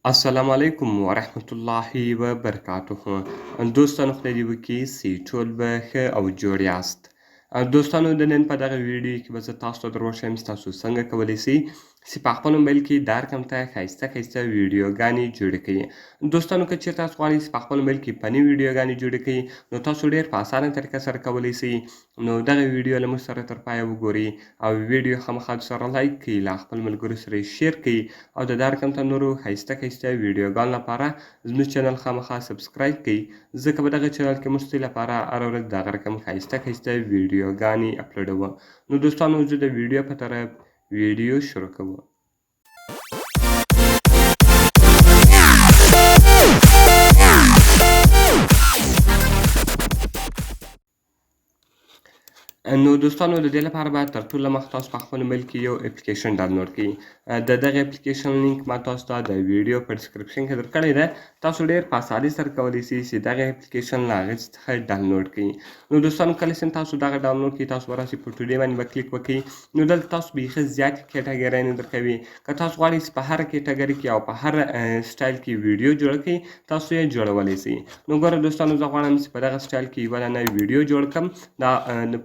السلام علیکم ورحمت الله وبرکاته. دوستانو، خدای دې وکړي چې ټول به ښه او جوړ یاست. دوستانو، د نن په دغه ویډیو کې به زه تاسو ته در وښیم چې تاسو څنګه کولی شئ چې په خپل موبایل کې دا رقم ته ښایسته ښایسته ویډیوګانې جوړې کړئ. دوستانو، که چېرې تاسو غواړئ چې په خپل موبایل کې فني ویډیوګانې جوړې کړئ، نو تاسو ډېر په اسانه طریقه سره کولی شئ. نو دغه ویډیو له موږ سره تر پایه وګورئ او ویډیو خامخا سره لایک کړئ، له خپل ملګرو سره یې share کړئ او د دا رقم ته نورو ښایسته ښایسته ویډیوګانو لپاره زموږ چینل خامخا subscribe کړئ، ځکه په دغه چینل کې موږ ستاسو لپاره هره ورځ دغه رقم ښایسته ښایسته ویډیوګانې اپلوډوو. نو دوستانو، زه د ویډیو په طرف ویډیو شروع کوو. نو دوستانو، د دې لپاره باید تر ټولو مخ تاسو په خپل موبایل کې یو اپلیکیشن ډاونلوډ کړئ. د دغه اپلیکیشن لینک ما تاسو ته د ویډیو په description کې درکړی دی. تاسو ډېر په اسانۍ سره کولی شئ چې دغه اپلیکیشن له هغه څخه ډاونلوډ کړئ. نو دوستانو، کله چې تاسو دغه ډاونلوډ کړئ، تاسو به راسئ، په today باندې به کلیک وکړئ. نو دلته تاسو بیخي زیاتې کیټاګرۍ درکوي. که تاسو غواړئ چې په هره کیټاګري کې او په هر سټایل کې ویډیو جوړه کړئ، تاسو یې جوړولی شئ. نو ګوره دوستانو، زه غواړم چې په دغه سټایل کې یوه دانه ویډیو جوړ کړم. دا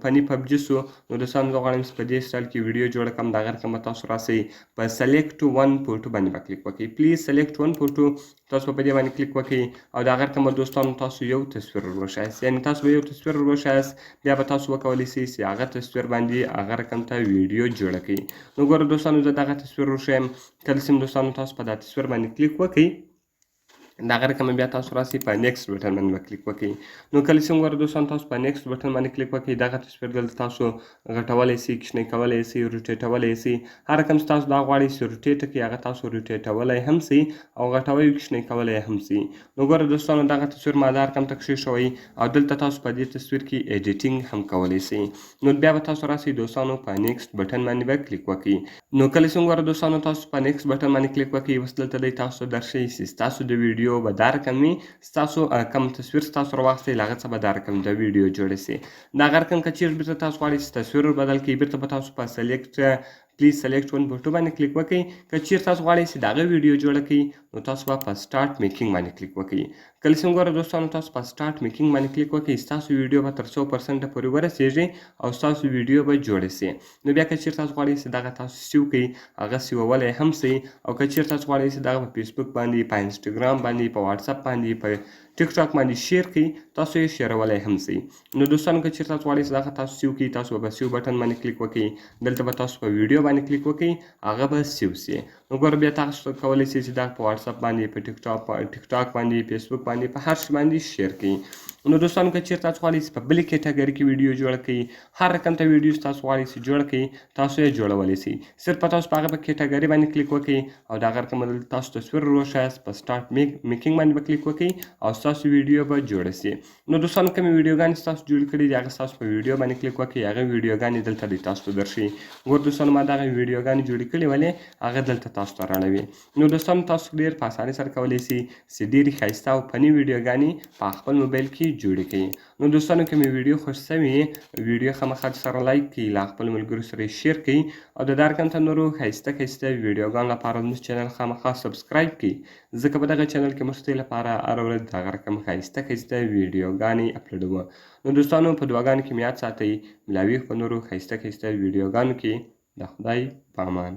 funny PUBG سو. نو دوستانو، زه غواړم چې په دې سټایل کې ویډیو جوړه کړم. دا غیر کوم تاسو راسئ، په select one photo باندې به کلیک وکړئ. Please select one photo، تاسو په دې باندې کلیک وکړئ او دا غیر کوم دوستانو، تاسو یو تصویر وروښایاست، یعنی تاسو به یو تصویر وروښایاست، بیا به تاسو وکولی شئ چې هغه تصویر باندې هغه رقم ته ویډیو جوړه کړئ. نو ګوره دوستانو، زه دغه تصویر وښیم. کله چې دوستانو تاسو په دا تصویر باندې کلیک وکړئ، دا غره کوم بیا تاسو راسئ، په next button باندې به کلیک وکړئ. نو کله چې وګوره دوستان تاسو په next button باندې کلیک وکړئ، دغه تصویر دلته تاسو غټولی شئ، کوچنی کولی شئ، روټیټولی شئ. هر رقم چې تاسو دا غواړئ چې rotate کړئ، هغه تاسو روټیټولی هم شئ او غټولی او کوچنی کولی هم شئ. نو ګوره دوستانو، دغه تصویر ما دا رقم ته کښېښوئ او دلته تاسو په دې تصویر کې editing هم کولی شئ. نو بیا به تاسو راسئ دوستانو، په next button باندې به کلیک وکړئ. نو کله چې وګوره دوستانو تاسو په next button باندې کلیک وکړئ، اوس دلته دی تاسو درښیي چې ستاسو د ویډیو به دا رقم وي. ستاسو کم تصویر ستاسو راواخلئ، له هغه څخه به دا رقم د ویډیو جوړه شي. دا هغه رقم که چېرې بیرته تاسو غواړئ چې تصویر بدل کړئ، بیرته به تاسو په please select one photo باندې کلیک وکړئ. که چېرې تاسو غواړئ چې د هغه ویډیو جوړه کړئ، نو تاسو به په start making باندې کلیک وکړئ. کله چې وګوره دوستانو تاسو په start making باندې کلیک وکړئ، ستاسو ویډیو به تر 100% پورې ورسېږي او ستاسو ویډیو به جوړه شي. نو بیا که چېرې تاسو غواړئ چې دغه تاسو save کړئ، هغه سیوولی هم شئ او که چېرې تاسو غواړئ چې دغه په فیسبوک باندې، په انسټاګرام باندې، په واتساپ باندې، په ټیک ټاک باندې share کړئ، تاسو یې شیرولی هم شئ. نو دوستانو، که چېرې تاسو غواړئ چې دغه تاسو save کړئ، تاسو به په save button باندې کلیک وکړئ. دلته به تاسو په ویډیو باندې کلیک وکړئ، هغه به save شي. نو ګوره، بیا تاسو کولی شئ چې دغه په واتساپ باندې، په ټیک ټاک باندې، فیسبوک باندې، په هر شي باندې share کړئ. نو دوستانو، که چېرې تاسو غواړئ چې په بلې کیټاګري کې ویډیو جوړه کړئ، هر رقم ته ویډیو تاسو غواړئ چې جوړه کړئ، تاسو یې جوړولی شئ. صرف په تاسو په هغه په کیټاګري باندې کلیک وکړئ او د هغه رقم دلته تاسو تصویر وروښیاست، په start making باندې به کلیک وکړئ او ستاسو ویډیو به جوړه شي. نو دوستانو، کومې ویډیوګانې چې تاسو جوړې کړي دي، هغه ستاسو په ویډیو باندې کلیک وکړئ، هغه ویډیوګانې دلته دی تاسو ته درښیي. ګور دوستانو، ما دغه ویډیوګانې جوړې کړې ولې، هغه دلته تاسو ته راړوي. نو دوستانو، تاسو ډېر په اسانۍ سره کولی شئ چې ډېرې ښایسته او funny ویډیوګانې په خپل موبایل کې جوړې کړئ. نو دوستانو، که مې ویډیو خوښ شوې، ویډیو خامخا سره لایک کړئ، له خپل ملګرو سره یې share کړئ او د دا رقم ته نورو ښایسته ښایسته ویډیوګانو لپاره زموږ چینل خامخا subscribe کړئ، ځکه په دغه چینل کې موږ ستاسو لپاره هره ورځ دغه رقم ښایسته ښایسته ویډیوګانې اپلوډوو. نو دوستانو، په دعاګانو کې مې یاد ساتئ. ملاوي په نورو ښایسته ښایسته ویډیوګانو کې. د خدای په امان.